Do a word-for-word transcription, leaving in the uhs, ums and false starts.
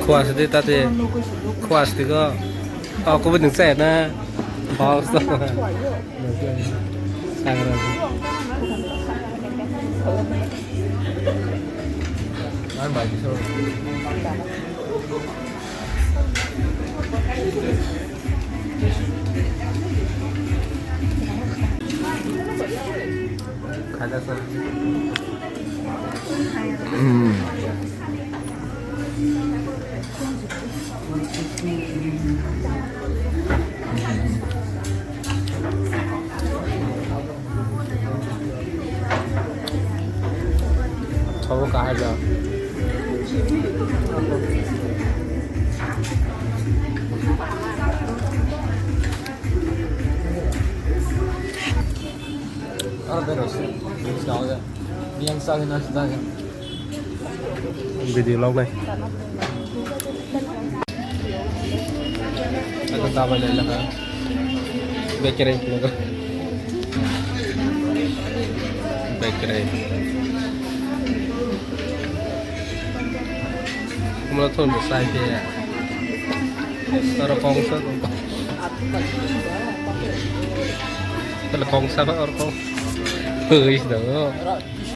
Khua sidi tate. Khua sidi go. Oh, kubui nung chaya na. Bos to. Sagra. Abo kahai da. Aro bero se. Yang sa na sa. Video log nai. Ito tama na lang ha. Bakery ko. Bakery. Kumala thon mo sai ke. Aro kong sa. Tala kong sa ba aro kong. Hei, no.